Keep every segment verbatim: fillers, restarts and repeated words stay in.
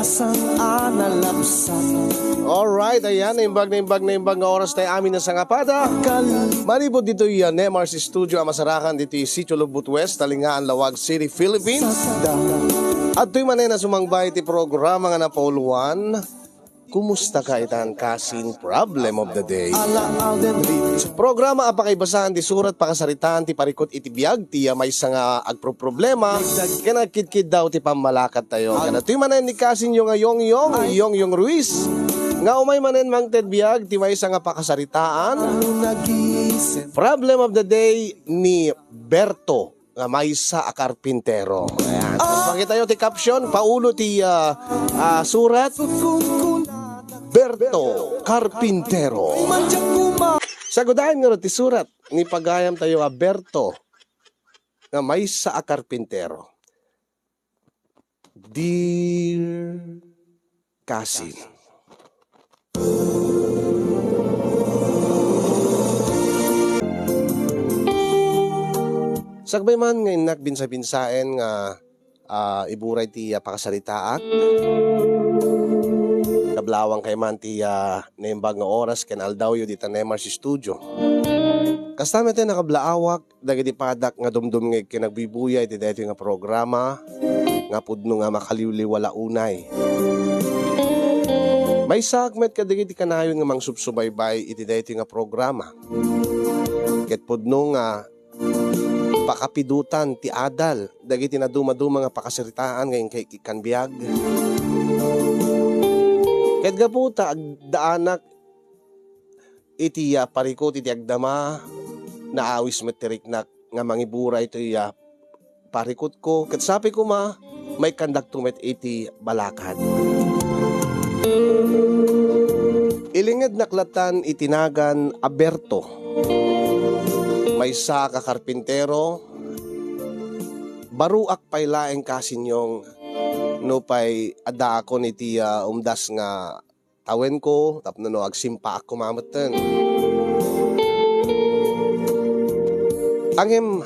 Sang analapsan. Alright, ayan, naimbag, naimbag, naimbag nga oras tayo amin na sangapada. Manipud ditoy, ah, Nemar's Studio, a masarakan ditoy Sitio Lubot West, Talingaan, Laoag City, Philippines. Adtoy manen a sumangbay ti programa nga napauluan, Kumusta ka itan, kasin? Problem of the day. Programa a pakaibasaan ti surat, pakasaritaan ti parikut iti biag ti, ah, maysa nga agproproblema ken agkidkiddaw ti pammalakadtayo. Ken adtoy manen ni kasinyo nga Yongyong, Yongyong Ruiz, nga umay manen mangted biag ti maysa nga pakasaritaan. Problem of the day ni Berto nga maysa a karpintero. Ayan. Pakitayo ti caption, paulo ti, ah, ah, surat, Berto Karpintero. Sagudaen ngarud ti surat ni pagayamtayo a Berto nga maysa a karpintero. Dear kasin. Sakbay man nga innak binsa-binsaen nga, ah, iburay ti, ah, pakasaritaak. Kablaawan kay man ti, ah, naimbag nga oras ken aldawyo dita Nemar's Studio. Kasta met ti nakablaawak dagiti padak nga dumdumngeg ken agbuybuyay iti daytoy nga programa nga pudno nga makaliwliwa la unay. Maysaak met kadagiti kanayon nga mangsubsubaybay iti daytoy nga programa. Ket pudno nga pakapidutan ti adal dagiti nadumaduma nga pakasaritaan nga inkay ikkan biag. Ket gapu ta agdaanak iti, ah, parikut iti agdama, naawis met ti riknak nga mangiburay iti, ah, parikutko, ket sapay koma, maikkandakto met iti balakad. Ilingednak latan iti nagan a Berto. Maysaak a karpintero, baruak pay laeng kasin Yong, nupay addaakon iti, ah, umdas nga tawenko tapno no agsimpaak koma metten. Ngem,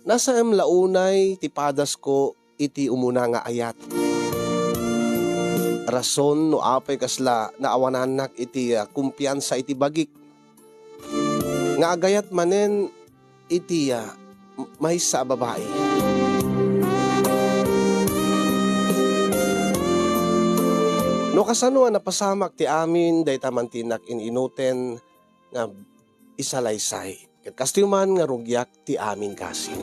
nasaem la unay ti padasko iti umuna nga ayat. Rason no apay kasla naawanannak iti, ah, kumpiansa iti bagik nga agayat manen iti, ah, m-, maysa a babai. No kasano a napasamak ti amin dayta man ti innak in-inuten nga isalaysay. Ket kastoy man nga rugiak ti amin kasin.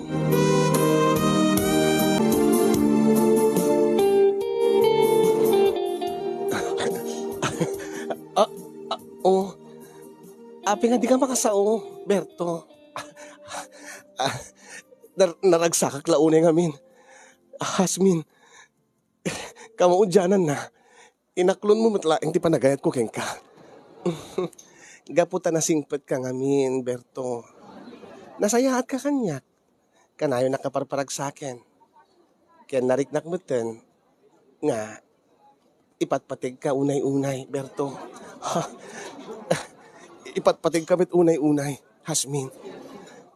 Ah, ah, oh. Apay nga dika makasao, Berto? Ah, nar-, naragsakak la unay ngamin. Hasmin, kamaudiananna, inaklonmo met laeng ti panagayatko kenka. Gapu ta nasingpetka ngamin, Berto. Nasayaatka kaniak. Kanayonak a parparagsaken. Ken nariknak metten nga ipatpategka unay-unay, Berto. Ha? Ipatpategka met unay-unay, Hasmin.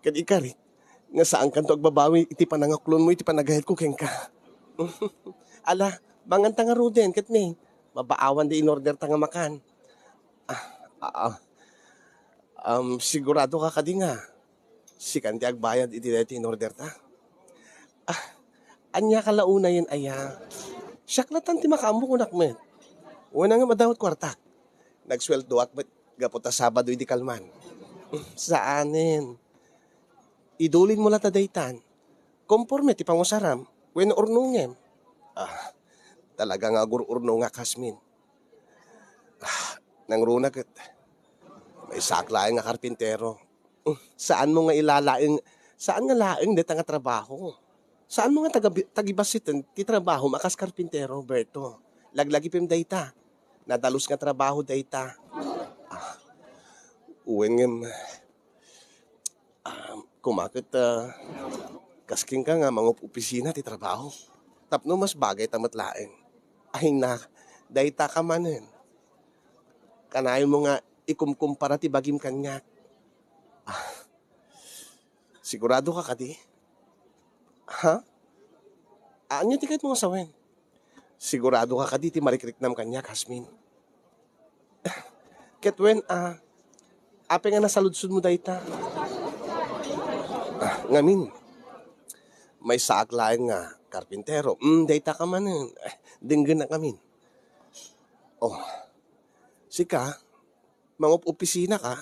Ket ikarik nga saankanto agbabawi iti panangaklonmo iti panagayatko kenka. Ala, manganta ngaruden, ket ne, mabaawan ti inorderta nga makan. Ah, ah, ah. Um, siguradoka kadi nga sikan ti agbayad iti daytoy inorderta? Ah, ania ka la unayen aya? Siak latan ti makaammo, kunak met. Wen, ngem adda met kuartak. Nagsueldoak met gapu ta Sabado idi kalman. Saanen. Idulinmo la ta daytan. Konforme ti pangusaram, wenno urnongem? Ah, talaga nga agur-urnongak, Hasmin. Ah, nangruna ket maysaak laeng a karpintero. Mm, saanmo nga ilalaeng, saan nga laeng dayta nga trabaho. Saanmo nga tagabi-, tagibassiten ti trabahom a kas karpintero, Berto. Laglagipem dayta. Nadalus nga trabaho dayta. Ah, wen ngem, ah, koma ket, ah, kas kenka nga mangup-opisina ti trabaho. Tapno mas bagayta met laeng. Ay na, dayta ka manen. Kanayonmo nga ikumkumpara ti bagim kaniak. Ah, sigurado ka kadi? Ha? Ania ti kayatmo nga sawen? Sigurado ka kadi ti marikriknam kaniak, Hasmin? Ket wen, ah, apay nga nasaludsodmo dayta? Ah, ngamin, maysaak laeng nga karpintero. Mm, dayta ka manen. Eh, denggennak ngamin. Oh, sika, mangup-opisina ka,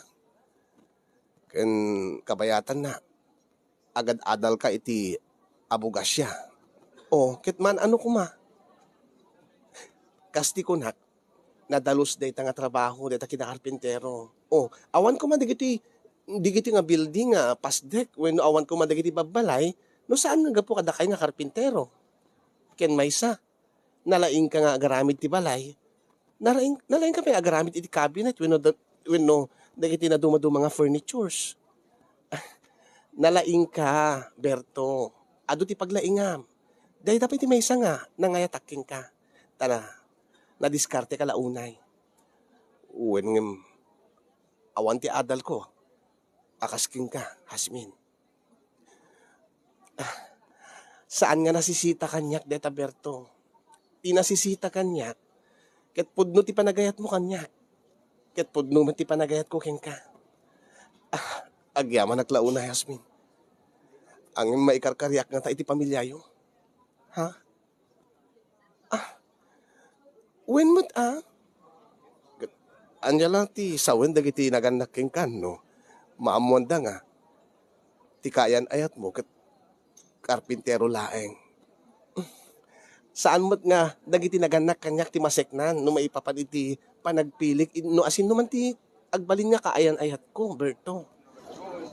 ken kabayatanna, agad-adal ka iti abogasia. Oh, ket man-ano koma? Kas ti kunak, nadalus dayta nga trabaho, dayta kinakarpintero. Oh, awan koma dagiti, dagiti nga building nga pasdek, wenno awan koma dagiti babbalay, no saan nga gapu kadakay nga karpintero. Ken maysa, nalaingka nga agaramid ti balay, nalaing-, nalaingka pay agaramid iti cabinet wenno da-, wenno dagiti nadumaduma nga furnitures. Nalaingka, Berto. Adu ti paglaingam. Dayta pay ti maysa nga nangayatak kenka. Ta na, nadiskarteka la unay. Wen ngem, awan ti adalko a kas kenka, Hasmin. Ah, saan nga nasisita kaniak dayta, Berto. Ti nasisita kaniak, ket pudno ti panagayatmo kaniak. Ket pudno met ti panagayatko kenka. Ah, agyamanak la unay, Hasmin. Ngem maikarkariak ngata iti pamiliayo. Ha? Ah, wen met, ah? Ket ania la ti sawen dagiti nagannak kenka no maammoanda nga ti kaayan-ayatmo ket karpintero laeng? Saan met nga dagiti nagannak kaniak ti maseknan no maipapan iti panagpilik id-, no asinno man ti agbalin nga kaayan-ayatko, Berto.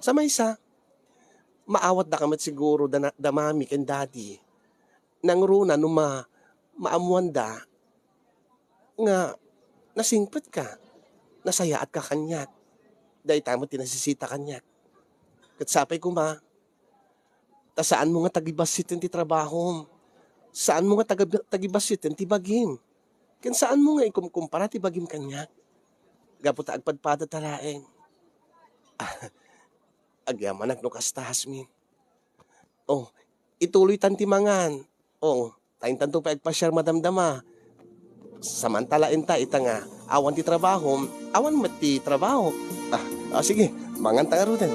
Sa maysa, maawatdaka met siguro da na-, da mami ken daddy. Nangruna no ma-, maammoanda nga nasingpetka, nasayaatka kaniak. Dayta met ti nasisita kaniak. Ket sapay koma, ta saanmo nga tagibassiten ti trabahom. Saanmo nga taga-, tagibassiten ti bagim. Ken saanmo nga ikumkumpara ti bagim kaniak. Gapu ta agpadpadata laeng. Agyamanak no kasta, Hasmin. Oh, ituloytan ti mangan. Oh, ta intanto pay agpasiar madamdama. Samantalaenta ita nga awan ti trabaho, awan met ti trabaho. Ah, ah, sige, manganta ngaruden.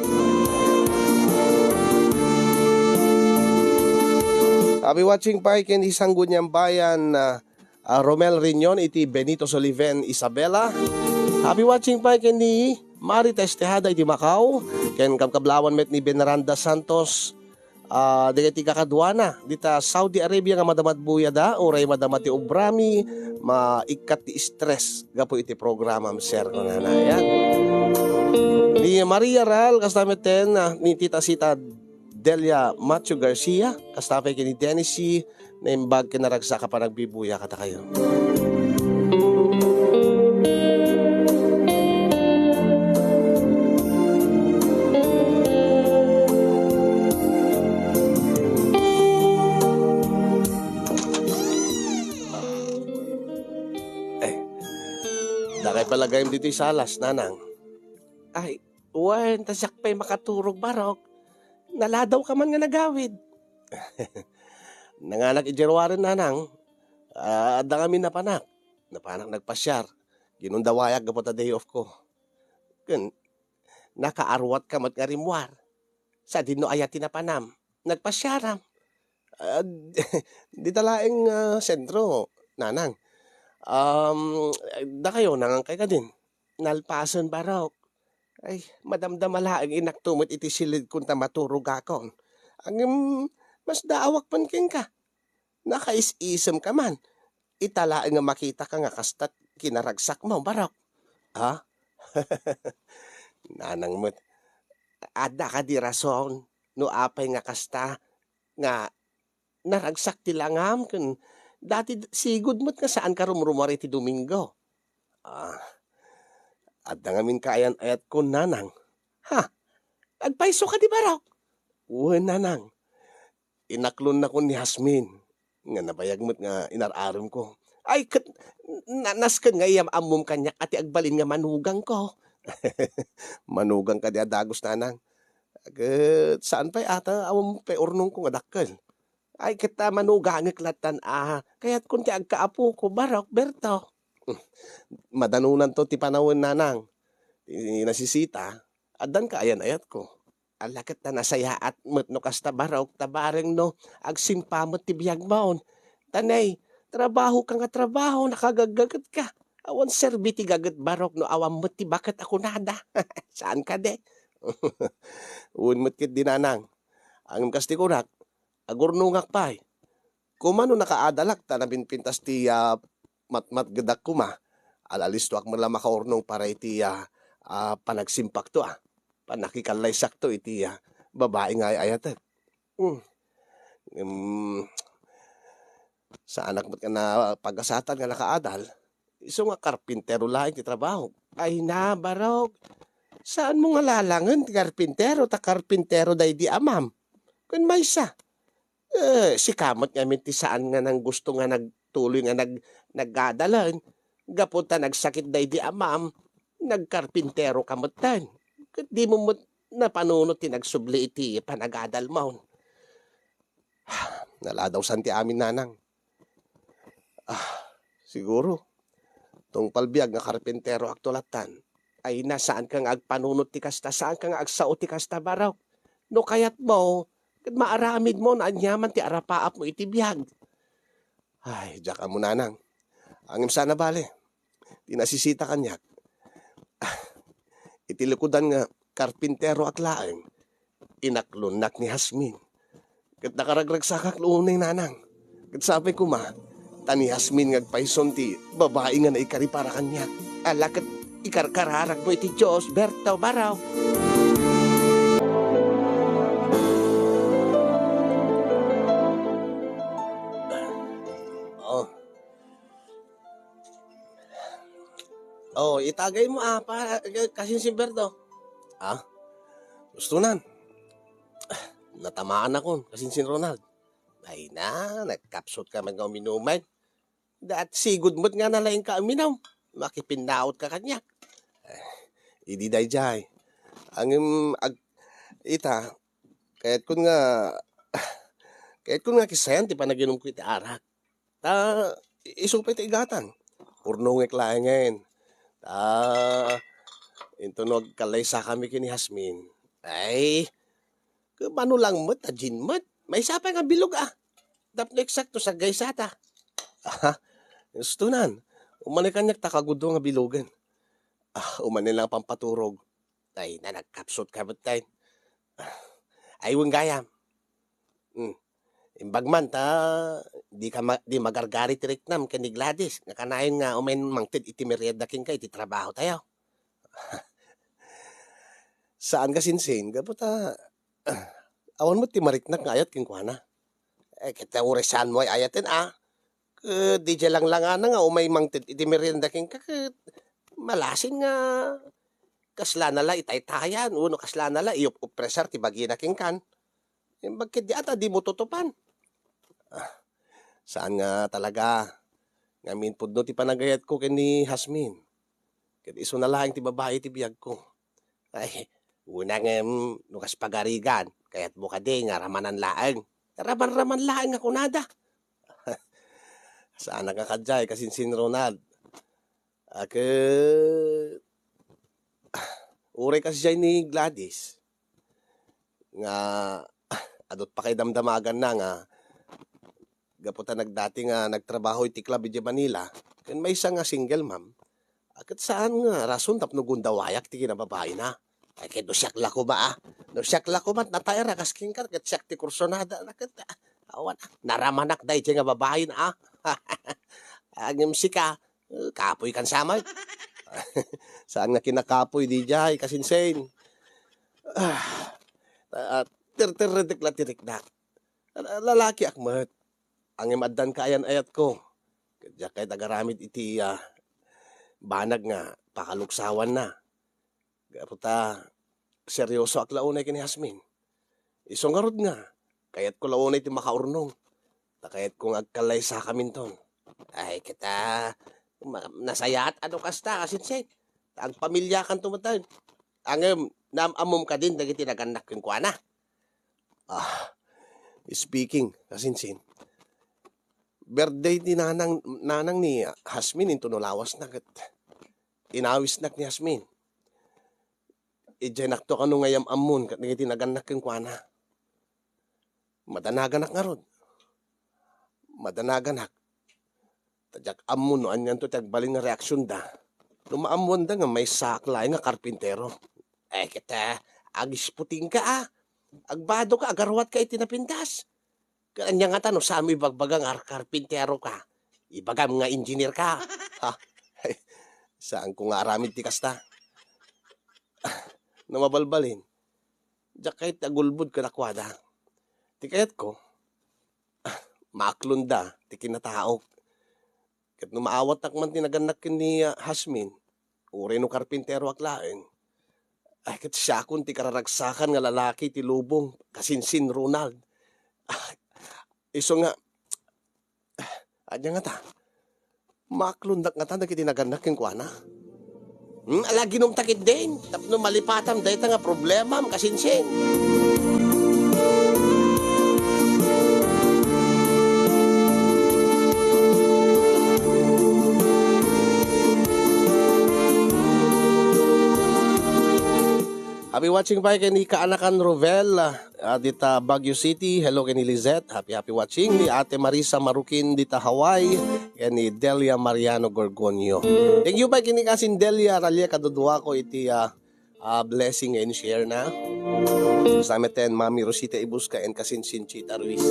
Happy watching pay ken ni Sangguniang Bayan, ah, ah, Romel Riñon iti Benito Soliven, Isabela. Happy watching pay ken ni Marites Tejada iti Macau, ken kabkablawan met ni Veneranda Santos, ah, dagiti kakaduana dita Saudi Arabia nga madama ti buyada, uray madama ti obrami, maikkat ti stress gapu iti programam, sir, kunana. Yan. Ni Maria Ral, kasta met ten, ah, ni Tita Sita Delia Macho Garcia, kasta pay ken ni Dennis C. Naimbag ken naragsak a panagbibuya kadakayo. Eh, dakay palagayem ditoy salas, nanang. Ay, wen, ta siak pay makaturog, barok. Naladawka man nga nagawid. Nanganak idiay ruaren, nanang. Ah, adda ngamin napanak. Napanak nagpasiar. Ginundawayak gapu ta day off ko. Ken, nakaarwatka met nga rimmuar. Sadin no aya ti napanam, nagpasiaram. Ah, dita laeng, ah, sentro, nanang. Um, dakayo, nangankay kadin? Nalpasen, barok. Ay, madamdama laeng inakto met iti silidkon ta maturogakon. Ngem, masdaawak man kenka. Nakais-isemka man. Ita laeng nga makitaka nga kasta kinaragsakmo, barok. Ha? Nanang met, adda kadi rason no apay nga kasta nga naragsak ti langam ken dati d-, sigud met nga saanka rumrumuar iti Domingo. Ah, adda ngamin kaayan-ayatkon, nanang. Ha? Agpayso kadi, barok? Wen, nanang. Inaklonnakon ni Hasmin nga nabayag met nga inar-aremko. Ay, ket na-, nasken nga iyam-ammom kaniak a ti agbalin nga manugangko. Manugang kadi a dagus, nanang. Ket saan pay a ta awan pay urnongko nga dakkel. Ay, ket ta manugangek lattan a, kayatkon ti agkaapoko, Barok, Berto. Madanonanto ti panawen, nanang. Ti nasisita, addan kaayan-ayatko. Ala ket ta nasayaat met no kasta, Barok, ta bareng no agsimpa met ti biagmon. Ta nay, trabaho ka nga trabaho, nakagaggaget ka. Awan serbi ti gaget, Barok, no awan met ti baket a kunada. Saan kadi? Wen met ketdi, nanang. Ngem kas ti kunak, agurnongak pay. Koma no nakaadalak ta napinpintas ti, ah, matmatgedak koma, al-alistoak met la makaurnong para iti, ah, ah, panagsimpakto, ah. Panakikallaysiakto iti, ah, babai nga ay-ayatek. Hmm. Ngem, saanak met nga napagasatan nga nakaadal. Isu nga karpintero laeng ti trabaho. Ay na, Barok. Saan mo nga lalangen ti karpintero, ta karpintero daydi amam. Ken maysa. Eh, sika met ngamin ti saan nga nang gusto nga nagtuloy nga nag-, nagadalan. Gapu ta nagsakit daydi amam, nagkarpintero ka metten. Ket di mo met napanunot ti nagsubli iti panagadal mo. Naladawsan ti amin, nanang. Ah, siguro. Tungpal biag nga karpinteroakto lattan. Ay na, saan ka nga agpanunot ti kasta, saan ka nga agsao ti kasta, Barok. No kayat mo, ket maaramid mo no aniaman ti arapaap mo iti biag. Ay, diak ammo, nanang. Ngem saan a bale. Ti nasisita kaniak. Ah, iti likudan nga karpinteroak laeng, inaklonnak ni Jasmine. Ket nakaragragsakak no unay, nanang. Ket sapay koma, ta ni Jasmine nga agpayson ti babai nga naikari para kaniak. Ala ket ikarkararak mo iti Dios, Berto, Barok. Oh. Oh, itagay mo, ah, pa, kasinsin, Berto. Ah, gusto nan. Natamaan akon, kasinsin Ronald. Ay na, nagkapsut ka man nga uminuman. Daat sigud met nga nalaing ka uminum. Makipinnaot ka kaniak. Idi dayjay. Ngem ag-, ita, kayatkon nga, kayatkon nga kissayan ti panaginumko iti arak. Ta, isu pay ti igatang. Urnongek laengen. Ta, inton no agkallaysakami ken ni Jasmine. Ay, kumano lang met, ta gin met. Maysa pay nga bilog, ah. Tapno eksakto, saggaysata. Aha, gusto nan. Umani kaniak ta kagudua nga bilogen. Ah, umani lang pampaturog. Ay, na, nagkapsut ka met, tay. Ay, wen gayam. Hmm. Imbag man ta, di ka ma-, di magargari ti riknam ken ni Gladys, nga kanayon nga umayen mangted iti merienda kenka iti trabaho tayo. Saan nga sinsin, gapu ta, awan met ti mariknak nga ayat kenkuana. Eh, ket ta uray saan mo ay ayaten, ah. Ket di jay langlangana nga umay mangted iti merienda kenka, ket malasin nga kaslana la itaytayan, wenno kaslana la iup-upresar ti bagina kenkan. Imbag ket di ata, di mo tutupan. Ah, saan nga talaga. Ngamin pudno ti panagayatko ken ni Jasmine. Ket isuna laeng ti babai ti biagko. Ay, una ngem, no kas pagarigan, kayatmo kadi nga ramanan laeng. Raman-raman laeng nga kunada. Saanak nga kadiay, kasinsin Ronald. A, ket, uray kasdiay ni Gladys, nga, adu ti pakaidamdamaganna nga, gapu ta nagdati nga nagtrabaho iti club idiay Manila, ken maysa nga single mom, a, ket saan nga rason tapno gundawayak ti kinababaina. Ay, ket no siak la koma, ah. No siak la koma, nataera kas kenka, ket siak ti kursunada, na ket, ah, awan, ah. Naramanak daydiay nga babain, ah. Ngem sika, eh, kapoy kan samay. Saan nga kinakapoy, didiay, kasinsin. Ah, ah, terterredek la ti riknak. La-, lalakiak met. Ngem addan kaayan-ayatko. Ket diak kayat agaramid iti, ah, banag nga pakaluksawanna. Gapu ta, seryosoak la unay ken ni Jasmine. Isu ngarud nga, kayatko la unay ti makaurnong. Ta kayatko nga agkallaysakaminton. Ay, ket ta, ma-, nasayaat a no kasta, kasinsin. Ta agpamiliakanto met. Ngem, naam-ammom kadin dagiti nagannak kenkuana? Ah, Speaking, kasinsin. Birthday ti nanang, nanang ni Hasmin, intono lawasna ket inawisnak ni Hasmin. Idiay nakto kano nga iyam-ammon ket dagiti nagannak kenkuana. Madanaganak ngarud. Madanaganak. Ta diak ammo no anianto ti agbalin nga reaksionda no maammoanda nga maysaak laeng nga karpintero. Eh, ket, ah, agisputingka, ah. Agbadoka, agaruatka iti napintas. Ket ania ngata no saanmo ibagbaga nga ar-, karpinteroka? Ibagam nga engineer ka. Ha? Saanko nga aramid ti kasta. No mabalbalin, diak kayat ti agulbod kadakuada. Ti kayatko, maaklonda ti kinataok. Ket no maawatnak man ti nagannak ken ni, ah, Hasmin, uray no karpinteroak laeng, ay, ket siakon ti kararagsakan nga lalaki ti lubong, kasinsin Ronald. Isu nga, ania ngata? Maaklondak ngata dagiti nagannak kenkuana? Hmm, ala, ginumta ketdin tapno malipatam dayta nga problemam, kasinsin. Happy watching pay ken ni kaanakan Rovel, ah, dita Baguio City. Hello ken ni Lizette. Happy, happy watching ni Ate Marisa Marukin dita Hawaii ken ni Delia Mariano Gorgonio. Thank you pay ken ni Kasin Delia Ralia, kaduduako iti, ah, ah, blessing nga in-share na. Sa meten Mami Rosita Ibusca and Kasin Sinchita Ruiz.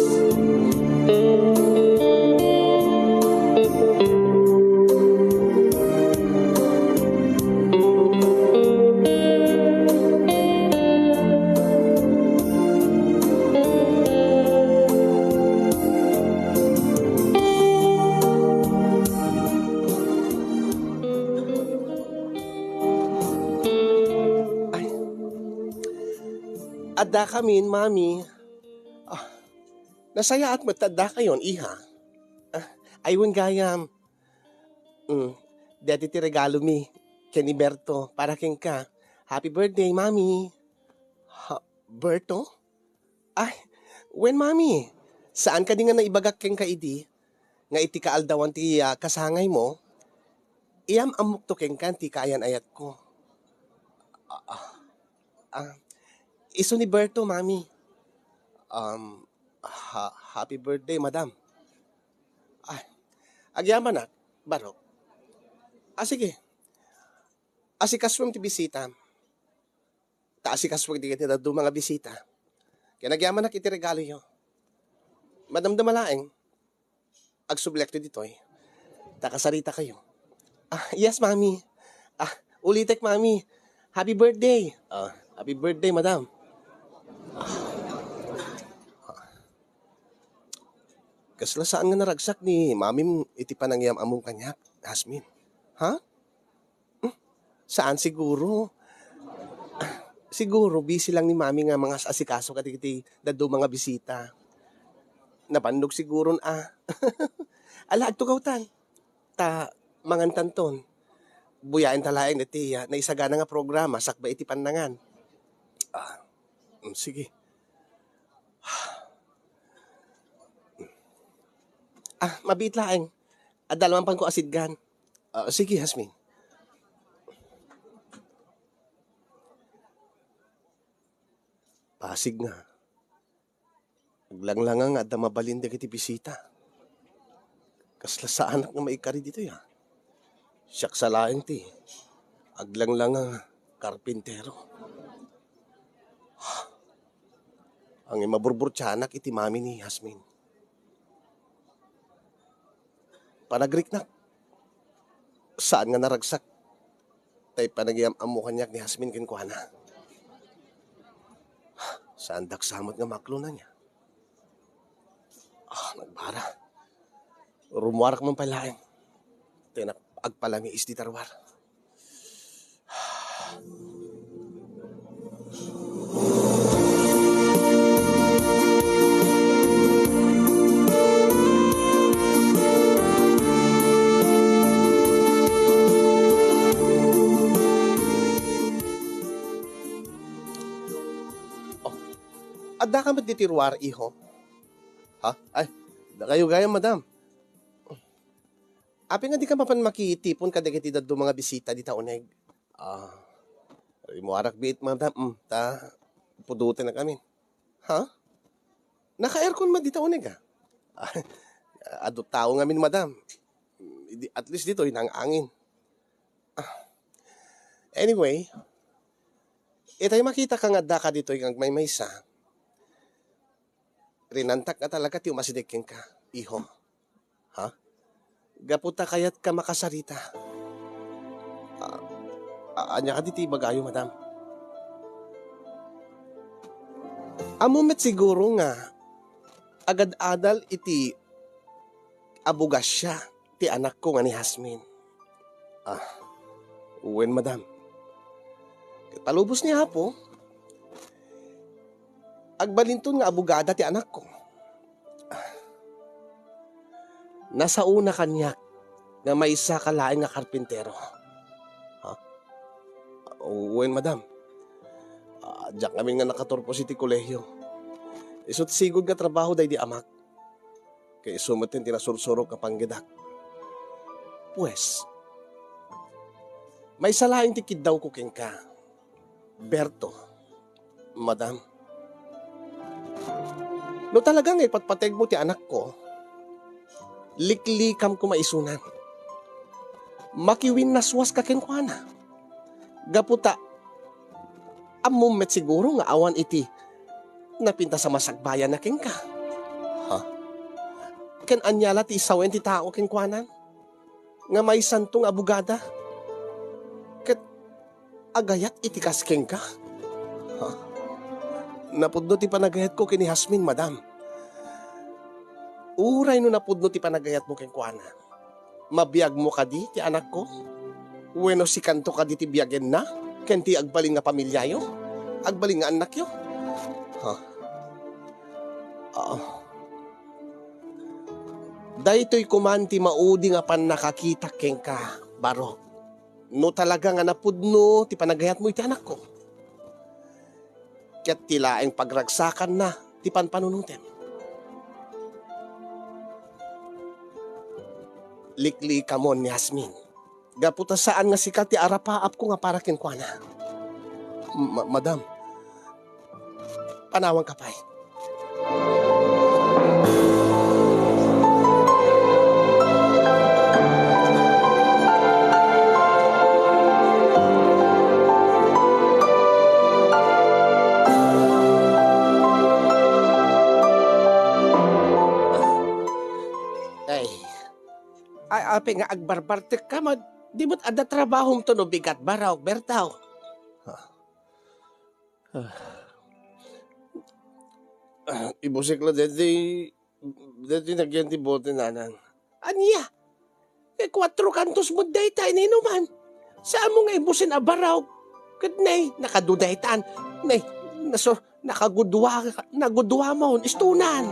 Ay. Addakamin, Mami. Ah, nasayaat met ta addakayon, iha. Ah, ay, wen gayam. Mm, daytoy ti regalomi ken ni Berto para kenka. Happy birthday, Mami. Ha, Berto? Ay, wen, Mami. Saan kadi nga naibagak kenka idi nga iti kaaldawan ti, ah, kasangaymo, iyam-ammokto kenka ti kaayan-ayatko. Ah, ah, ah, isu ni Berto, Mami. Um, ha-, happy birthday, Madam. Ay, agyamanak, barok. Ah, sige. Asikasuem ti bisita. Ta asikasuek dagiti dadduma nga bisita. Ken agyamanak iti regaloyo. Madamdama laeng, agsubliakto ditoy. Ta kasaritakayo. Ah, yes, Mami. Ah, ulitek, Mami. Happy birthday. Ah, happy birthday, Madam. Kasla saan nga naragsak ni Mamim iti panangiyam-ammom kaniak, Hasmin? Ha? Hmm? Saan siguro? Siguro busy lang ni Mami nga mangas-asikaso kadagiti dadduma nga bisita. Nabannog siguron a. Ala, agtugawtan. Ta mangantanton. Buyaenta laeng daytoy, ah, naisagana nga programa sakbay iti pannangan. Ah, mm, sige. Ah, mabiit laeng. Adda la man pay ko a sidgan. Ah, sige, Hasmin. Pasig nga. Aglanglanga nga adda mabalin dagiti bisita. Kasla saanak nga maikari ditoy, ah. Siak sa laeng ti aglanglanga nga karpintero. Ang imaburburtianak iti mami ni Jasmine. Panagriknak, saan nga naragsak tay panagiyam-ammo kaniak ni Jasmine kenkuana. Saandak sa met nga maklona niya. Ah, nagbara. Rummuarak man pay laeng. Tay nap-, agpalamiis dita ruar. Oh, addaka met ditoy ruar, iho? Ha? Ay, dakayo gayam, madam. Apay nga dika mapan makitipon kadagiti dadduma nga bisita dita uneg? Ah, rimmuarak biit, madam, mm, ta pudotennak amin. Ha? Naka-aircon met dita uneg, ah? Adu tao ngamin, madam. Idi, at least ditoy, nang-angin. Ah. Anyway, itay makitaka nga addaka ditoy nga agmaymaysa, rinantak nga talaga ti umasideg kenka, iho. Ha? Gapu ta kayatka makasarita. Ah, a-, ania kadi ti ibagayo, madam? Ammom met siguro nga agad-adal iti abugasia ti anakko nga ni Jasmine. Ah, wen, madam. Ket palubos ni Apo, agbalinton nga abogada ti anakko. Nasaona kaniak nga maysaka laeng nga karpintero. Ha? Wen, madam. Ah, diak ngamin nga nakaturpos iti kolehio. Isu't sigud nga trabaho daydi amak. Ket isu met ti nasursurok nga panggedak. Pues, maysa laeng ti kiddawko kenka, Berto, madam. No talaga nga ipatpategmo ti anakko, liklikam koma isunan. Makiwinnaswaska kenkuana. Gapu ta, ammom met siguro nga awan iti napintas a masakbayanna kenka. Ha? Ken ania la ti isawen ti tao kenkuanan? Nga maysanto nga abogada? Ket agayat iti kas kenka? Ha? Napudno ti panagayatko ken ni Jasmine, madam. Uray no napudno ti panagayatmo kenkuana, mabiagmo kadi ti anakko? Wenno sikanto kadi ti biagenna ken ti agbalin nga pamiliayo? Agbalin nga annakyo? Ha? Ah. Daytoy koman ti maudi nga pannakakitak kenka, Barok. No talaga nga napudno ti panagayatmo iti anakko, ket ti laeng pagragsakanna ti panpanunotem. Liklikamon ni Jasmine, gapu ta saan nga sika ti arapaapko nga para kenkuana. Ma-, madam, panawanka pay. Ay, ay, apay nga agbarbartekka met? Di met adda trabahomto no bigat, Barok, Berto? Ah. Ah, ibusik la deti, deti nagyan ti bote, nanang. Ania? Kay kuatro kantos met dayta ininuman. Saanmo nga ibusin a Barok? Ket nay, nakadudaytan. Nay, naso-, nakagudua, nagudua mo, istunan.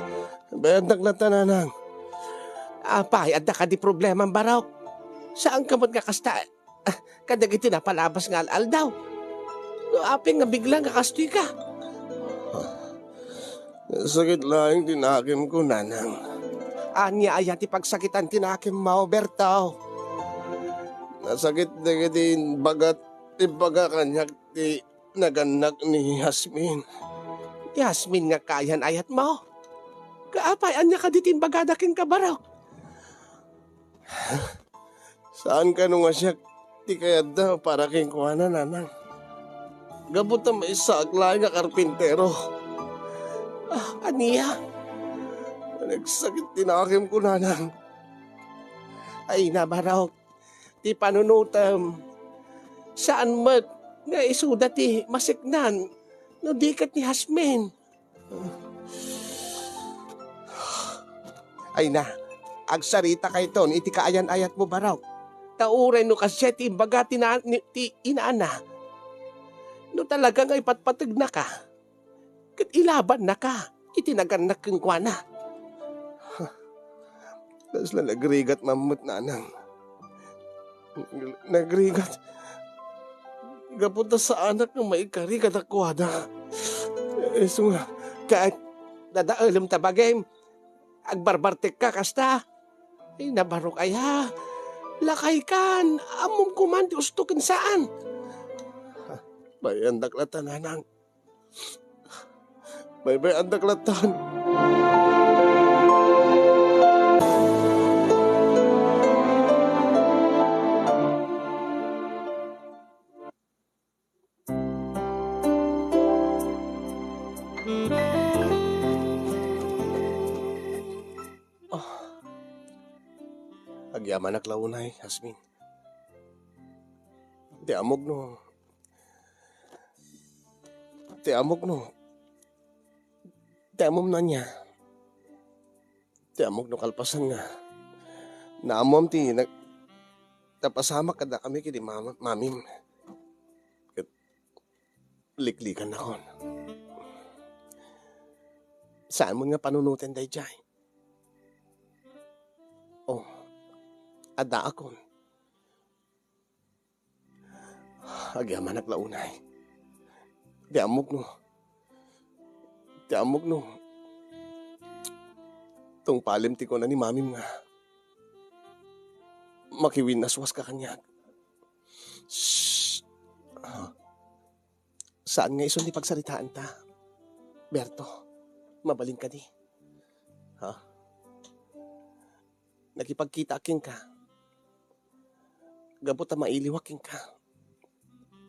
Bayadnak latta, nanang. Apay, adda kadi problemam, Barok? Saanka met nga kasta, ah, kadagiti napalabas nga al-aldaw? No apay nga bigla nga kastoy ka? Sakit laeng ti nakemko, nanang. Ania aya ti pagsakitan ti nakemmo, Berto? Nasakit dagiti bagat, ti baga kaniak ti nagannak ni Jasmine. Ti Jasmine nga kayan-ayatmo? Kaapay, ania kadi ti imbagada kenka, Barok? Saan kano nga siak ti kayatda para kenkuana, nanang? Gapu ta maysaak laeng nga karpintero. Ah, ania? Nagsakit ti nakemko, nanang. Ay, na, Barok, ti panunotem, saan met nga isuda ti masiknan no di ket ni Jasmine. Ay na, agsaritaka iton iti kaayan-ayatmo, Barok. Ta uray no kasdiay ti imbaga ti na-, ni, ti inaana, no talaga nga ipatpategnaka ket ilabannaka iti nagannak kenkuana. Kasla nagrigat man met, nanang. Nagrigat. Gapu ta saanak nga maikari kadakuada. Isu nga, ket dadaelem ta bagim, agbarbartekka kasta. Ay, nabarok aya. Lakaykan, ammom koma ti usto ken saan. Bayandak latta, nanang. Baybay-andak latta. Oh. Agyamanak la unay, Jasmine. Ti ammok no, ti ammok no, ti ammom no ania. Ti ammok no kalpasan nga naammom ti nag-, napasamak kadakami ken ni mama-, mamim. Ket liklikannakon. Saanmon nga panunoten daydiay. Oh, addaakon. Agyamanak la unay. Ti ammok no, ti ammok no, tungpalem ti kuna ni mamim nga makiwinnaswaska kaniak. Shh. Ah. Saan nga isun ti pagsaritaanta, Berto? Mabalin kadi? Ha? Nakipagkitaak kenka gapu ta mailiwak kenka.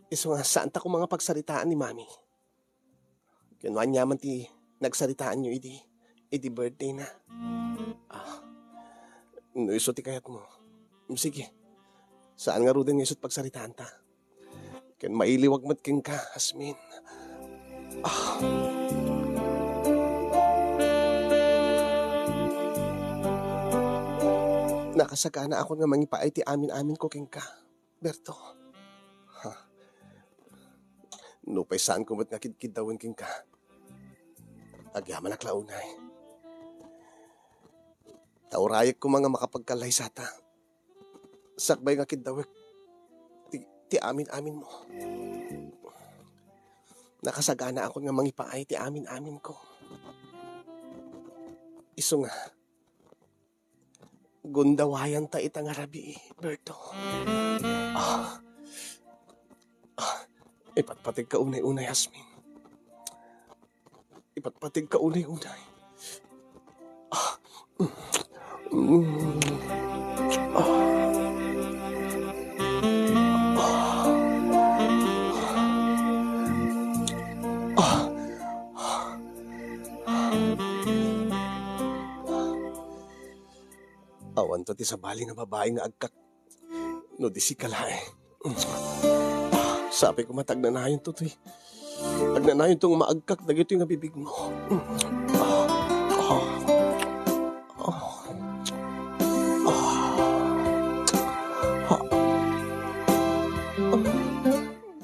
Isu nga, saanta koma nga pagsaritaan ni Mami. Ken no aniaman ti nagsaritaanyo idi, idi birthday na. Ah, no isu ti kayatmo, sige, saan ngaruden nga isu ti pagsaritaanta. Ken mailiwak met kenka, Jasmine. Ah. Nakasaganaakon nga mangipaay ti amin-aminko kenka, Berto. Ha? Nupay saanko met nga kidkiddawen kenka, agyamanak la unay. Ta urayek koma nga makapagkallaysata. Sakbay nga kiddawek ti, ti amin-aminmo. Nakasaganaakon nga mangipaay ti amin-aminko. Isu nga, gundawayanta ita nga rabii, Berto. Ah. Ah. Ipatpategka unay-unay, Jasmine. Ipatpategka unay-unay. Ah. Mm. Ah. Ah. Ah. Awanto ti sabali nga babai nga agkak no di sika laeng. Sapay koma ta agnanayonto toy, agnanayonto nga maagkak dagitoy nga bibigmo.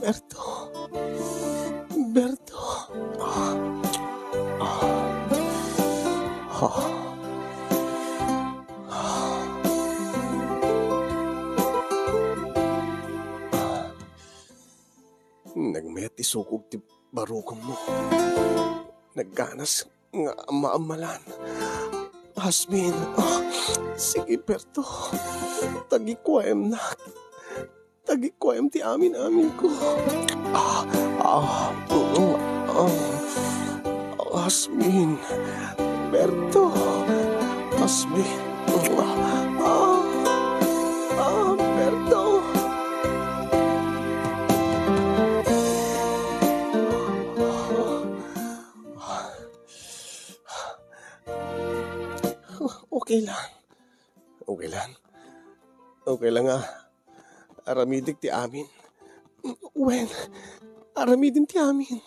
Berto. Berto. Ah. Ah. Ah. Ah. Nagmayat ti sukog ti barukommo. Nagganas nga ammaammalan. Jasmine, ah, sige, Berto. Tagikuaemnak. Tagikuaem ti amin-aminko. Ah, ah, mm, ah. Jasmine. Berto. Jasmine. Ah, ah, Berto. Okay lang. Okay lang. Okay lang nga aramidik ti amin. Wen, aramidem ti amin.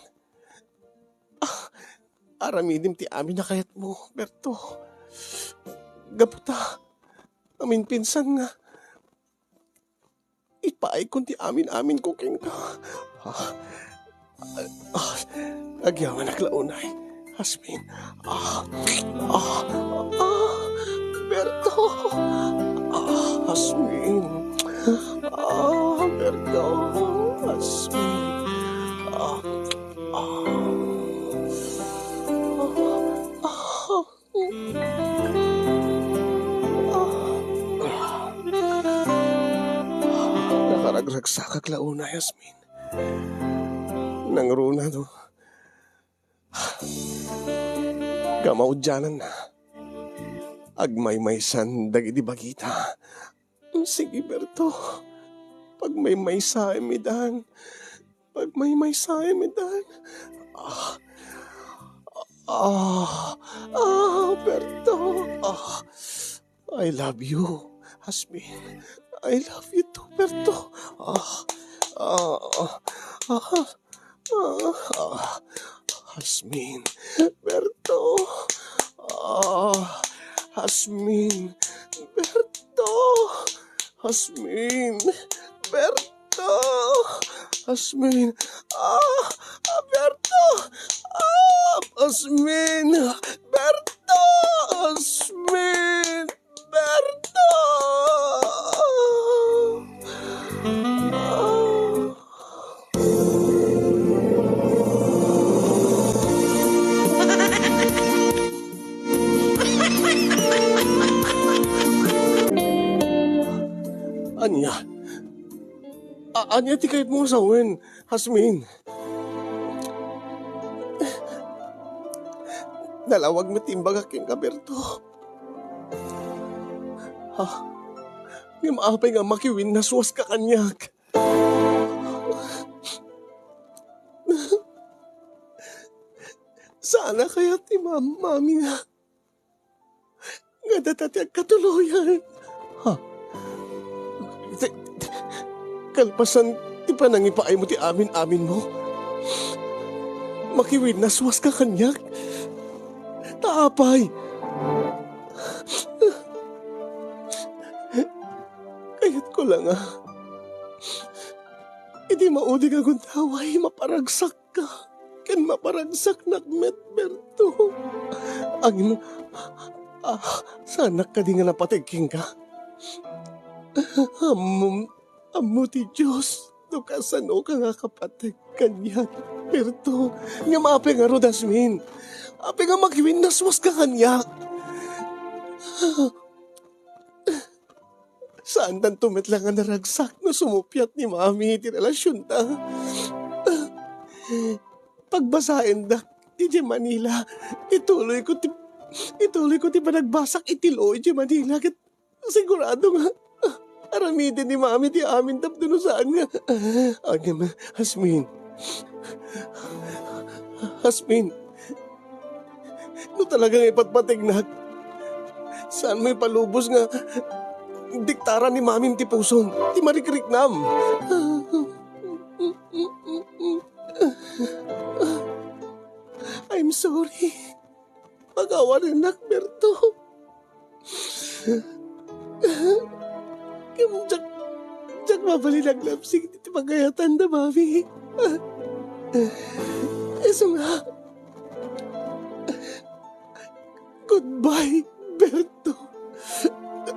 Ah, aramidem ti amin a kayatmo, Berto. Gapu ta, amin pinsan nga, ipaaykon ti amin-aminko kenka. Ah, ah, agyamanak la unay. Jasmine. Ah, ah, ah, Berto. Ah, Jasmine. Ah, Berto. Jasmine. Ah, ah. Ah, ah. Paragragsakak la unay, Yasmin. Nangruna no. Kamaudiananna. Agmaymaysan dagiti bagita. Sige, Berto. Pagmaymaysaem idan. Pagmaymaysaem idan. Ah. Ah. Ah, Berto. Ah. I love you, Yasmin. I love you too, Berto. Ah. Ah. Ah. Ah, ah, Yasmin, Berto. Ah, Yasmin, Berto. Yasmin, Berto. Yasmin. Ah, ah, Berto. Ah, Yasmin. Berto. Yasmin. Berto! Ania? A-, ania ti kayatmo a sawen, Yasmin? Nalawag met ti imbagak kenka, Berto. Ha? Ngem apay nga makiwinnaswaska kaniak? Saan a kayat ti mam-, mami nga, nga data ti agkatuloyan? Ha? Ti, ti, kalpasan ti panangipaaymo ti amin-aminmo, makiwinnaswaska kaniak? Ta apay? Kayatko la nga idi maudi nga gundaway, maparagsakka ken maparagsaknak met, Berto. Ngem, ah, saanak kadi nga napateg kenka? Ammom, ammo ti Dios no kasanoka nga kapateg kaniak, Berto. Ngem apay ngarud, Yasmin? Apay nga makiwinnaswaska kaniak? Saantanto met la nga naragsak no sumuppiat ni Mami iti relasionta. Pagbasaendak idiay Manila, ituloyko ti, ituloyko ti panagbasak iti law idiay Manila, ket sigurado nga aramiden ni Mami ti amin tapno no saan nga. Ngem, Yasmin. Yasmin. No talaga nga ipatpategnak, saanmo ipalubos nga diktaran ni Mamim ti pusom, ti marikriknam. I'm sorry. Pakawanennak, Berto. Ngem diak, diak mabalin aglabsing iti pagayatan da, Mami. Isu nga, goodbye, Berto.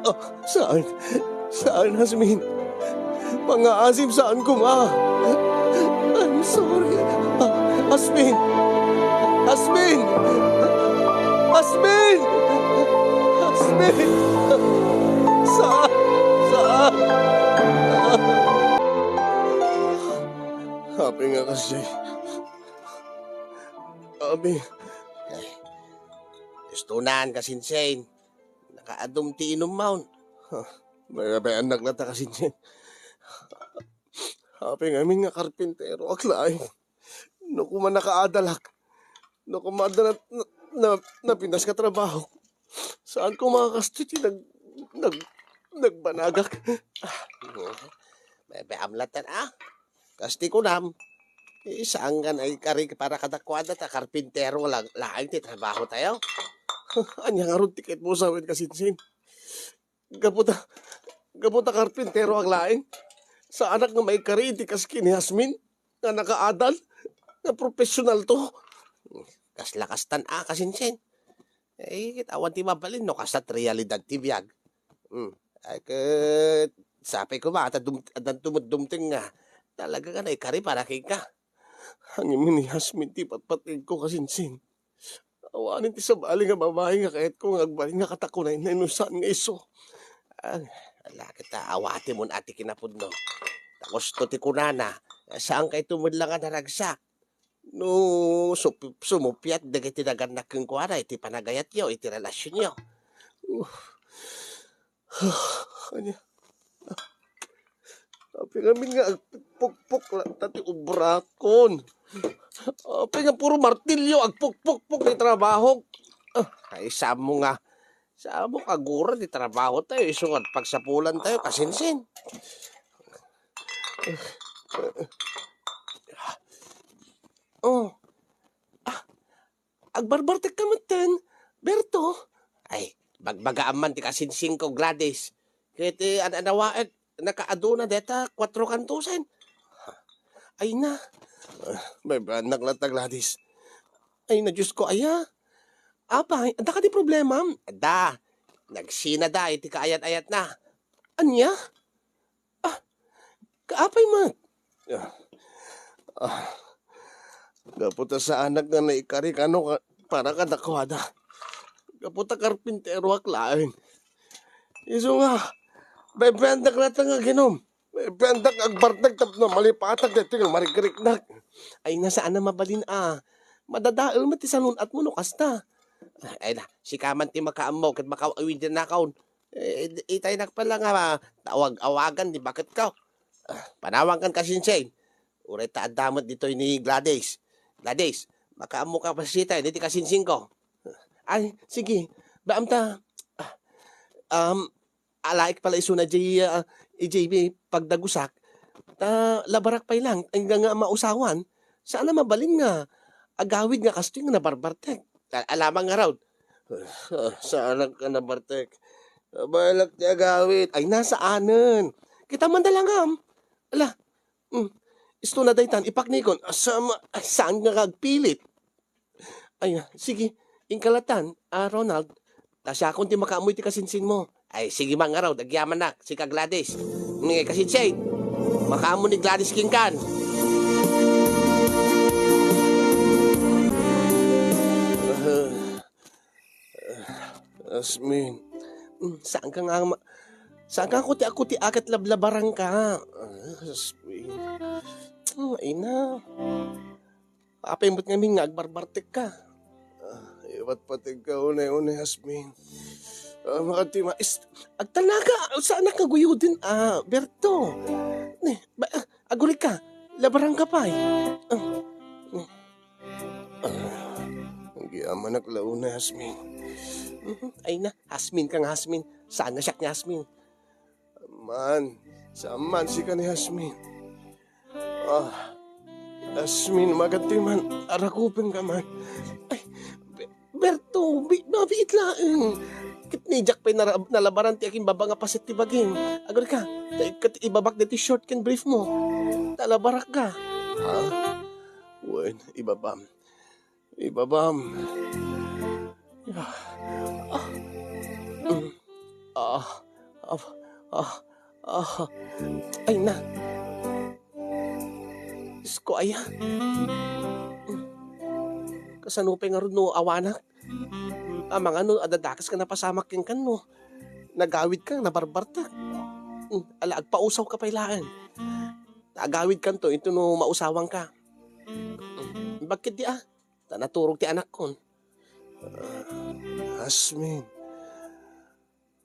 Ah, saan? Saan, Yasmin? Mangaasim saan koma. I'm sorry. Ah, Yasmin! Yasmin! Yasmin! Yasmin! Saan? Saan? Apay nga kasi. Abi. Ay, gusto naan, Kasinsin. Nakaadum ti inummaon. Huh, mayabayannak latta, Kasinsin. Apay ngamin nga karpintero ak laeng. No koma nakaadalak, no koma adda na, na, na, napintas nga trabahok, saan koma kastoy ti nag-, nag-, nagbanagak. Ah, mayabayam latta, ah. Kas ti kunam, eh, saan nga naikari para kadakuada ta karpintero la-, laeng ti trabaho tayo? Ania ngarud ti ket mo sawen, Kasinsin? Gapu ta, gapu ta karpintero ak laeng, saanak nga maikari iti kas ken ni Yasmin nga nakaadal, nga professional to. Kasla kastan a, Kasinsin. Eh, awan ti mabalin no kasla ti realidad ti biag. Hmm. Ay, ket sapay koma ta dum-, addan tumudumteng nga talaga nga naikari para kenka. Ngem ni Yasmin ti patpategko, Kasinsin. Awanen ti sabali nga babai nga kayatko nga agbalin nga katakunaynay no saan nga isu. Ah, ala ket ta awatemon a ti kinapudno. Ta Husto ti kunana, saanka ito met la nga naragsak. No sup-, sumuppiat dagiti nagannak kenkuana iti panagayatyo, iti relasionyo. Uh. Ania? Apay ngamin nga agpukpok latta ti obrakon? Apay nga puro martilyo agpukpukpok ti trabahok? Ah, ay, samo nga. Samo kagura ti trabaho tayo, isu nga pagsapulan tayo, kasinsin. Oh. Ah, agbarbartek ka metten, Berto. Ay, bagbagaam man ti kasinsinko, Gladys. Ket, eh, an-, anawaek, nakaaduna deta kuatro kantosen. Ay na. Ah, bay-, bayannak latta, Gladys. Ay na, Diyos ko, aya. Apay, adda kadi problema? Adda. Nagsinada iti kaayat-ayatna. Ania? Ah, kaapay met? Ah, ah, gapu ta saanak nga naikari kano ka-, para kadakuada. Gapu ta karpinteroak laeng. Isu nga, bebendek latta nga aginom. Bebendek agbartek tapno malipatak daytoy nga marikriknak. Ay, na, saan a mabalin a. Madadael met ti sanun-atmo no kasta. Ay na, sika man ti makaammo ket makaawidennakon. Eh, itaynak pay la nga, ah, awag-awagan ti baketko. Ah, panawankan, kasinsin. Uray ta adda met ditoy ni Gladys. Gladys, makaammoka pay sitaen iti kasinsingko. Ay, sige. Baam ta, ah, um, alaek pay la isuna jay, ah, ijay pagdagusak. Ta labarak pay lang, ay nga, nga mausawan. Saan a mabalin nga agawid nga kastoy nga nabarbartek. A-, alamang ngarud. Ah, saanak a nabartek. Baylak ti agawid. Ay, na, saanen. Kita man da langam. Ala, mm, isto na daytan, ipaknikon. Asa ma-, ay, saan nga agpilit? Ay, ah, sige. Inka latta, ah, Ronald. Ta siakon ti makaammo iti kasinsinmo. Ay, sige man ngarud, agyamanak, sika Gladys. Nga kasinsin, makaammo ni Gladys kenkan. Ah, Asmin. Mm, saan ka nga ma-, saan ka kuti-kuti akat lablabarang ka? Ah, Asmin. Mm, ay na. Apay met ngamin nga agbarbartek ka? Ah, ipatpategka unay-unay, Asmin. Ah, makati ma-, is-, agtalnaka, saanak nga guyuden, ah, Berto. Ne, ba, ah, agurayka, labarangka pay. Ah, ne. Ah, agyamanak la unay, Asmin. Mhm, ay na, Asmin ka nga, Asmin. Saan nga siak ni Asmin? Man, saan man sika ni Asmin? Ah, Asmin, makati man, arakupenka man. Ay, Be-, Berto, bi-, mabiit laeng. Ket ni diak pay nara-, nalabaran ti agimbaba nga paset ti bagim. Agurayka, ta ikkat ibabak daytoy short ken brief mo. Ta labarakka. Ha? Wen, ibabam. Ibabam. Ah. Ah. Mm. Ah. Ah. Ah. Ah. Ay na. Diyos ko, aya. Mm. Kasano pay ngarud no awanak? Amangan no adda dakes nga napasamak kenkan no nagawidka, nabarbartak. Mm. Ala, agpausawka pay laeng. Agawidkanto inton no mausawanka. Mm. Bakit di, ah? Ta naturog ti anakkon. Ah, Asmin.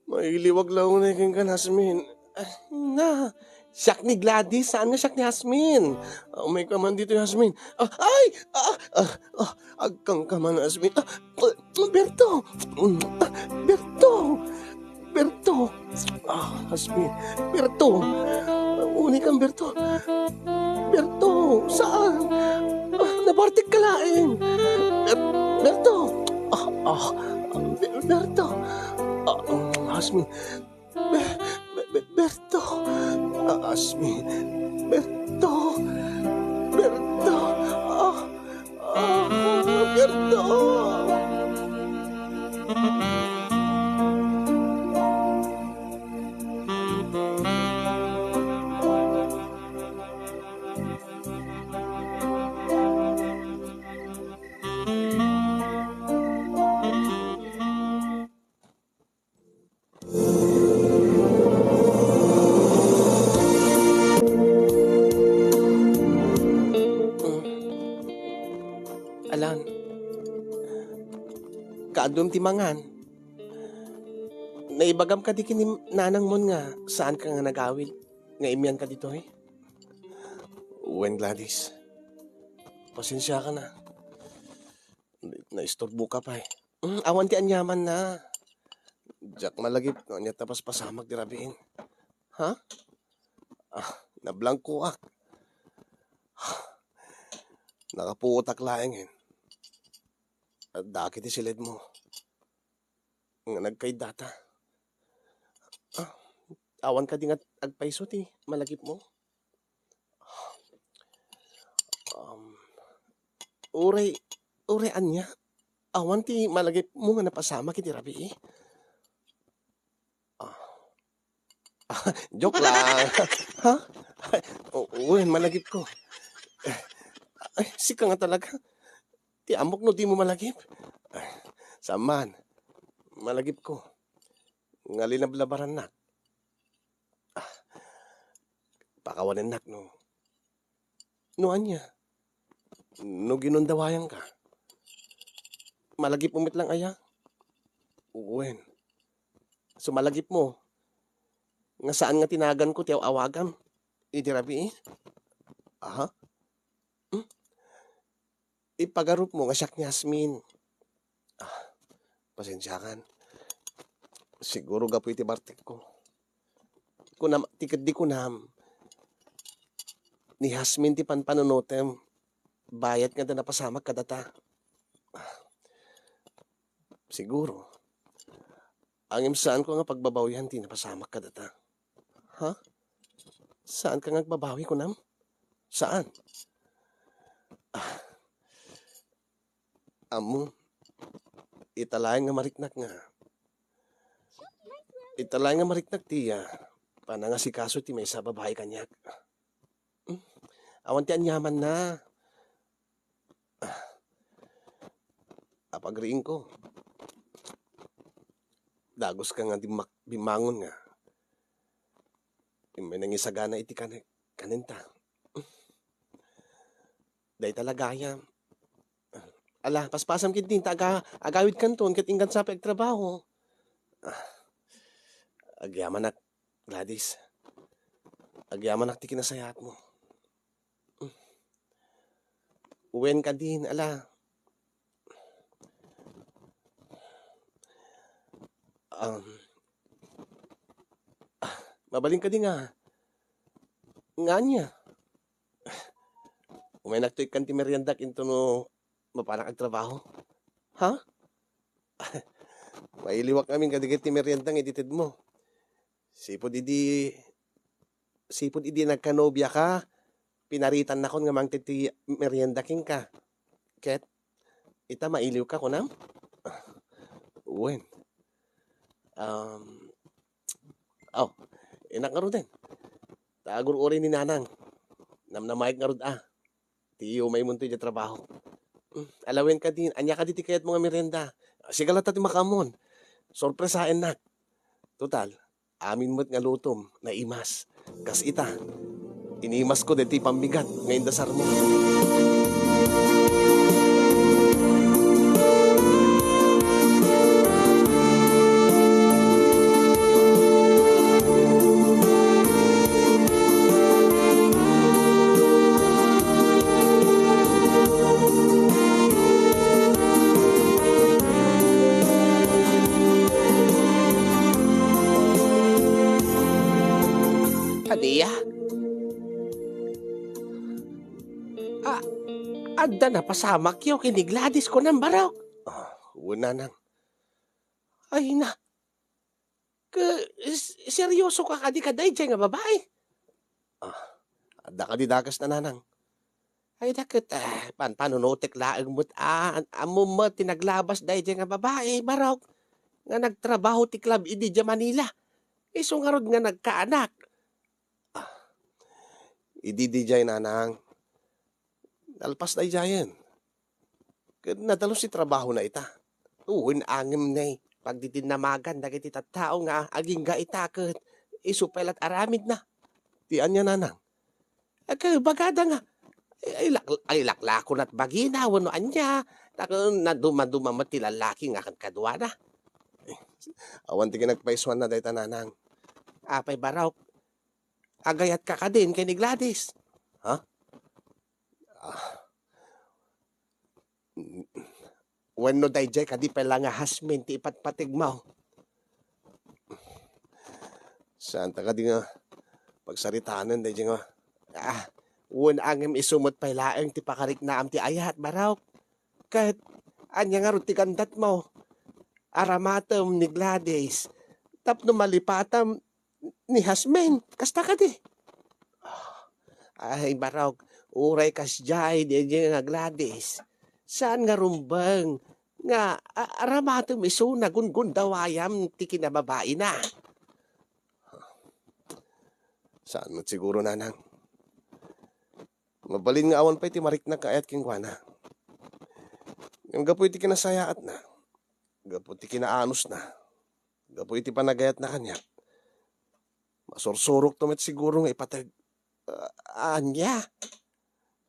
Mailiwag la unay kenka, Asmin. Ah, na. Siak ni Gladys, saan nga siak ni Asmin? Ah, umayka man ditoy, Asmin. Ah, ay! Ah, ah, ah, agkangka man, Asmin. Ah, ah, Berto! Ah, Berto! Berto! Ah, Asmin. Berto! Uni kan, Berto. Berto! Saan? Ah, nabartek ka laeng. Ber-, Berto! Ah, ah, Ber-, Berto! Ah, um, Asmin. Be-, be-, be-, Berto! Ah, Asmin. Berto! Berto! Ah, Ah, Berto! Adun ti mangan. Naibagam kadi ken ni nanangmon nga saanka nga nagawid nga immianka ditoy? Wen, Gladys. Pasensiaka na. Naisturboka pay. Mm, awan ti aniamanna. Diak malagip no ania ti napaspasamak ti rabiin. Ha? Ah, nablangkoak. Nakapuotak laengen. Adda dagiti siledmo nga nagkaiddata. Ah, awan kadi nga agpayso ti malagipmo? Um, uray, uray ania? Awan ti malagipmo nga napasamak iti rabii? Ah. Joke lang. Ha? Ay, o-, wen, malagipko. Ay, sika nga talaga. Ti ammok no dimo malagip. Ay, saan man. Malagipko. Nga linablabarannak. Ah, pakawanennak no. No ania? No ginundawayanka? Malagipmo met lang aya? Wen. So malagipmo, nga saan nga ti naganko ti aw-awagam iti rabii? Aha. Hmm? Ipagarupmo nga siak ni Jasmine. Ah, pasensiakan. Siguro gapu iti bartekko. Kunam, ti ketdi kunam, ni Jasmine ti panpanunotem, bayat nga adda napasamak kadata. Ah, siguro. Ngem saanko nga pagbabawian ti napasamak kadata. Ha? Saanka nga agbabawi, kunam? Saan? Ah. Ammo, ita laeng nga mariknak nga, ita laeng nga mariknak ti, ah, panangasikaso ti maysa a babai kaniak. Hmm. Awan ti aniamanna. Ah, apagriingko. Daguska nga dimmak-, bimmangon nga immay nangisagana iti kan-, kanenta. Dayta la gayam. Ala, paspasam ketdin ta aga-, agawidkanton ket inggana sa pay agtrabaho. Ah, agyamanak, Gladys. Agyamanak ti kinasayaatmo. Wen kadin, ala. Um, ah, mabalin kadi nga, nga ania? Umaynakto ikkan ti meriendak intono mapanak agtrabaho. Ha? Mailiwak amin kadagiti meriendang ititedmo. Sipud idi, sipud idi nagkanobiaka, pinaritannakon nga mangted ti merienda kenka. Ket, ita mailiwka, kunam? Wen. Um, aw, innak ngaruden. Ta agur-uray ni Nanang. Namnamaek ngarud a. Ti umaymonto idiay trabaho. Hmm, ala wen kadin, ania kadi ti kayatmo nga merienda? Siga latta ti makaammon. Sorpresaennak. Total, amin met nga lutom, naimas. Kas ita, inimasko daytoy pammigat nga indasarmo. Ania? A-, adda napasamakyo ken ni Gladys, kunam, Barok? Ah, wen, Nanang. Ay na, ke-, s-, seryosoka kadi kadaydiay nga babai? Ah, adda kadi dakes, Nanang? Ay, da ket, ah, pan-, panunotek laeng met, ah, an-, ammom met ti naglabas daydiay nga babai, Barok, nga nagtrabaho ti club idi diay Manila. Isu ngarud nga nagkaanak. Ah, idi diay, Nanang, nalpas daydiayen. Ket nadalus ti trabahona ita. Wen, ngem ne, pagdidinnamagan dagiti tattao nga agingga ita ket isu pay la't aramidna. Ti ania, Nanang? Ket bagada nga, ay, ay, lak-, ay, laklakon la't bagina wenno ania, Ta ket naduma-duma met ti lallaki nga kadkaduana. Awan ti kinagpaisuanna dayta, nanang. Apay, Barok? Agayatka kadin ken ni Gladys? Ha? Ah. Wenno daydiay kadi pay la nga Jasmine ti ipatpategmo? Saanta kadi nga pagsaritaen daydiay nga, ah, wen a ngem isu met pay laeng ti pakariknaam ti ayat, Barok. Ket ania ngarud ti gandatmo? Aramatem ni Gladys tapno malipatam ni Jasmine. Kasta kadi? Ay, Barok, uray kasdiay daydiay nga Gladys, saan nga rumbeng nga, a-, aramatem isu, nagungundawayam ti kinababaina. Saan met siguro, nanang. Mabalin nga awan pay ti mariknak nga ayat kenkuana. Ngem gapu iti kinasayaatna, gapu ti kinaanusna, gapu iti panagayatna kaniak, masursurokto met siguro nga ipateg. Ah, ania?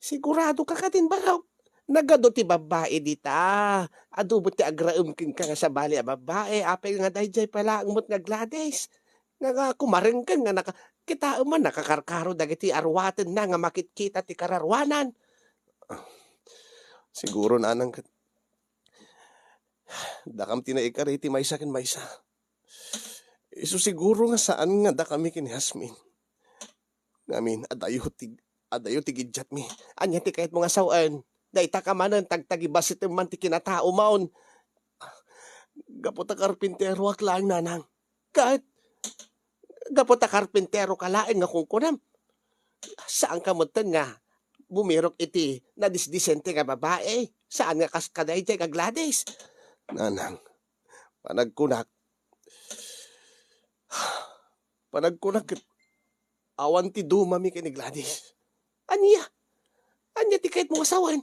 Sigurado ka kadin, Barok? Nagadu ti babbai dita. Adu met ti agraem kenka nga sabali a babbai. Apay nga daydiay pay laeng met nga Gladys nga, nga kumarengken nga naka-, kitaem man nakakarkaro dagiti aruatenna nga makitkita ti kararuanan. Siguro, nanang, ket dakam ti naikari ti maysa ken maysa. Isu siguro nga saan nga dakami ken ni Jasmine. Ngamin, adayo ti, adayo ti giddiatmi. Ania ti kayatmo nga sawen? Dayta ka manen, tagtagibasitem man ti kinataomon. Gapu ta karpinteroak laeng, nanang. Ket gapu ta karpinteroka laeng nga kunkunam, saanka metten nga bumirok iti nadisdisente nga babai? Saan nga kas kadaydiay nga Gladys? Nanang, panagkunak, panagkunak ket awan ti dumami ken ni Gladys. Ania? Ania ti kayatmo nga sawen?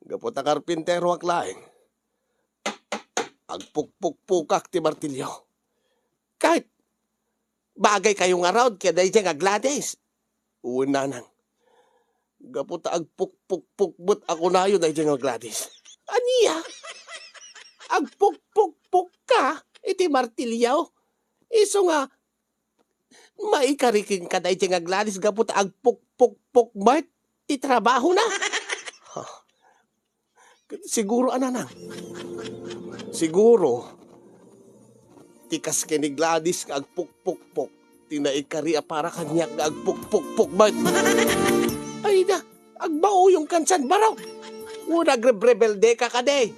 Gapu ta karpinteroak laeng, agpukpukpukak ti martilyo. Ket bagaykayo ngarud kadaydiay nga Gladys? Wen, nanang. Gapu ta agpukpukpok met a kunayo daydiay nga Gladys. Ania? Agpukpukpokka iti martilyo? Isu nga maikari kenka daydiay nga Gladys gapu ta agpukpukpok met ti trabahona? Siguro a, nanang. Siguro, ti kas ken ni Gladys nga agpukpukpok, ti naikari a para kaniak nga agpukpukpok met. Ay da, agmauyongkan san, Barok. Wen agrebrebeldeka kadi.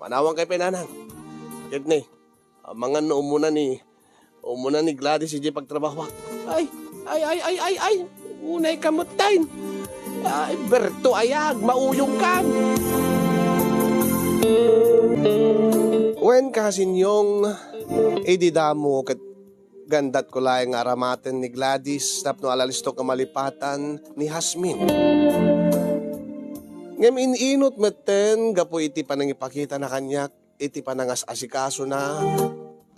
Manawankayo pay, nanang. Ket ni, amangan no umuna ni, umuna ni Gladys idiay pagtrabahoak. Ay, ay, ay, ay, ay, ay. Unay ka metten. Ay, Berto, ayag, mauyongkan. Wen, Kasinyong, idi damo ket gandatko laeng nga aramaten ni Gladys tapno alalistok nga malipatan ni Jasmine. Ngem in-inut metten gapu iti panangipakitana kaniak iti panangas-asikasona,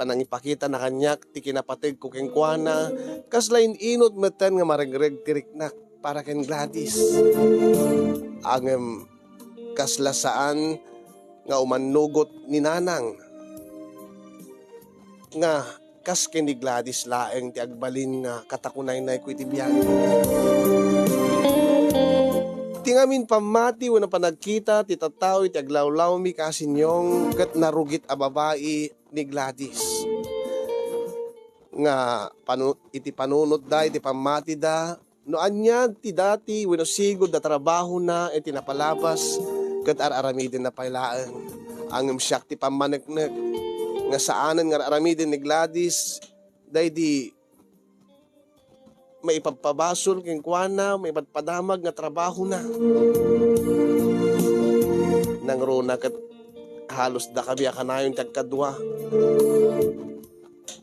panangipakitana kaniak ti kinapategko kenkuana, kasla in-inut metten nga maregreg ti riknak para ken Gladys. Ngem kasla saan nga umannugot ni Nanang nga kas ken ni Gladys laeng ti agbalin nga katakunaynayko iti biag. Ti ngamin pammati wenno panagkita ti tattao iti aglawlawmi, Kasinyong, ket narugit a babai ni Gladys. Nga panu-, iti panunotda, iti pammatida, no ania ti dati wenno sigud a trabahona iti napalabas, ket ar-aramidenna pay laeng. Ngem siak ti pammaneknek nga saanen nga ar-aramiden ni Gladys daydi maipabpabasol kenkuana, maipadpadamag nga trabahona. Nangruna ket halos dakami a kanayon ti agkadua.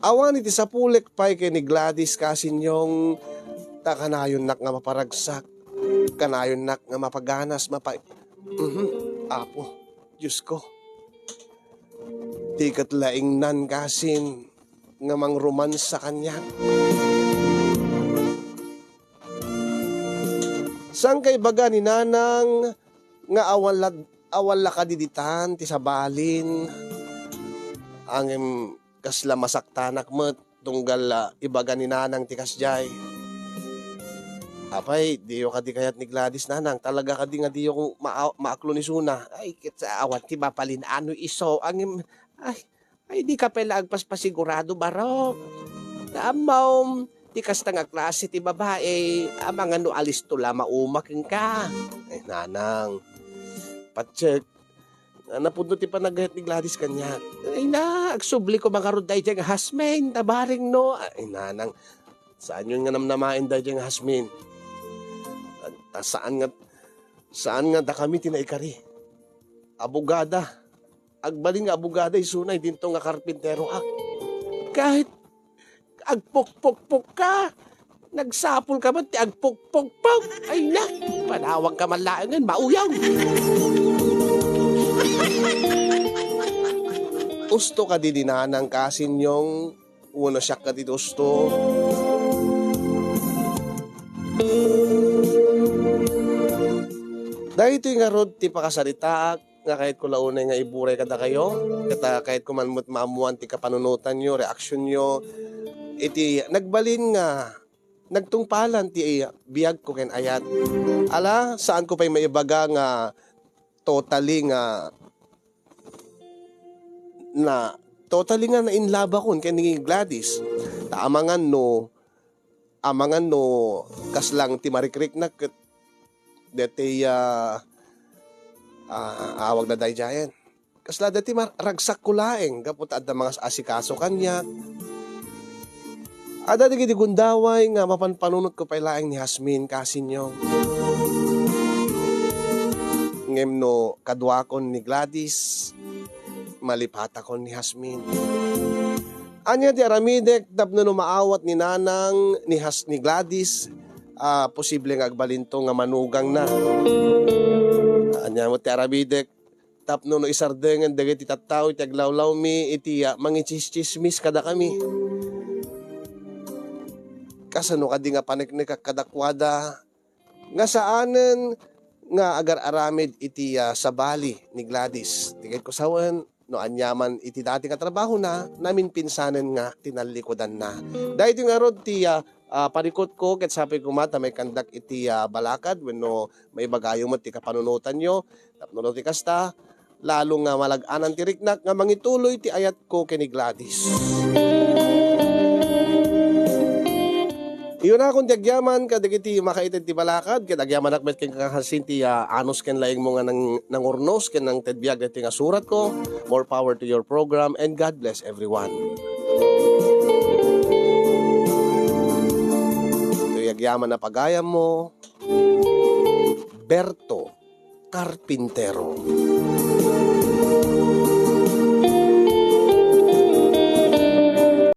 Awan iti sapulek pay ken ni Gladys, Kasinyong, ta kanayonnak nga maparagsak, kanayonnak nga mapaganas, mapa-, Mhm, Apo, Diosko. Ti ket laingnan, Kasin, nga mangromansa kaniak. Saan kaibaga ni Nanang nga awan lad-, Awan la kadi ditan ti sabalin. Ngem kasla masaktanak met tunggal, ah, ibaga ni Nanang ti kasdiay. Apay, diyo kadi kayat ni Gladys, Nanang? Talaga kadi nga diyo ma-, maaklo ni Suna? Ay, ket awan ti mabalin no isu. Ngem, ay, ay, dika pay la agpaspasigurado, barok. Ta ammom, ti kasta nga klase ti babai, amangan no alisto la mauma kenka. Ay, Nanang, patsek, nga napudno ti panagayat ni Gladys kaniak. Ay na, agsubli koma ngarud daydiay nga Jasmine, ta bareng no. Ay, Nanang, saanyon nga namnamaen daydiay nga Jasmine. Ta saan nga, saan nga dakami ti naikari. Abogada. Agbalin nga abogada isuna idinto nga karpinteroak. Ket agpukpukpok ka, nagsapul ka met ti agpukpukpok. Ay na, panawag ka man laengen, mauyaw. Usto kadi ni Nanang, Kasinyong, wenno siak kadi ti usto? Daytoy ngarud ti pakasaritaak nga kayatko la unay nga iburay kadakayo, ket, ah, kayatko man met maammoan ti kapanunotanyo, reaksionyo, iti nagbalin nga nagtungpalan ti biagko ken ayat. Ala, saanko pay maibaga nga totally nga na, totally nga na-in love-akon ken ni Gladys. Ta amangan no, amangan no kasla ti marikriknak ket daytoy, ah, ah, awagna daydiayen. Kasla daytoy mar-, ragsakko laeng gapu ta adda mangas-asikaso kaniak. Adda dagiti gundaway nga mapanpanunotko pay laeng ni Jasmine, Kasinyong. Ngem no kaduakon ni Gladys, malipatakon ni Jasmine. Ania ti aramidek tapno no maawat ni Nanang ni Jas-, ni Gladys, ah, posible nga agbalinto nga manugangna. Ania met ti aramidek tapno no isardengen dagiti tattao iti aglawlawmi iti, ah, mangitsischismis kadakami. Kasano kadi nga paneknekak kadakuada nga saanen nga agar-aramid iti, ah, sabali ni Gladys? Ti kayatko sawen, no aniaman iti dati nga trabahona, naminpinsanen nga tinallikudanna. Daytoy ngarud ti, ah, ah, parikutko, ket sapay koma ta maikandak iti, ah, balakad wenno maibagayo met ti kapanunotanyo. Tapno no ti kasta, lalo nga malag-anan ti riknak nga mangituloy ti ayatko ken ni Gladys. Iyunakon ti agyaman kadagiti makaited ti balakad, ket agyamanak met ken kakasin ti, ah, anus ken laingmo nga nang-, nangurnos ken nangted biag daytoy nga suratko. More power to your program and God bless everyone. Itoy agyaman a pagayammo, Berto Carpintero.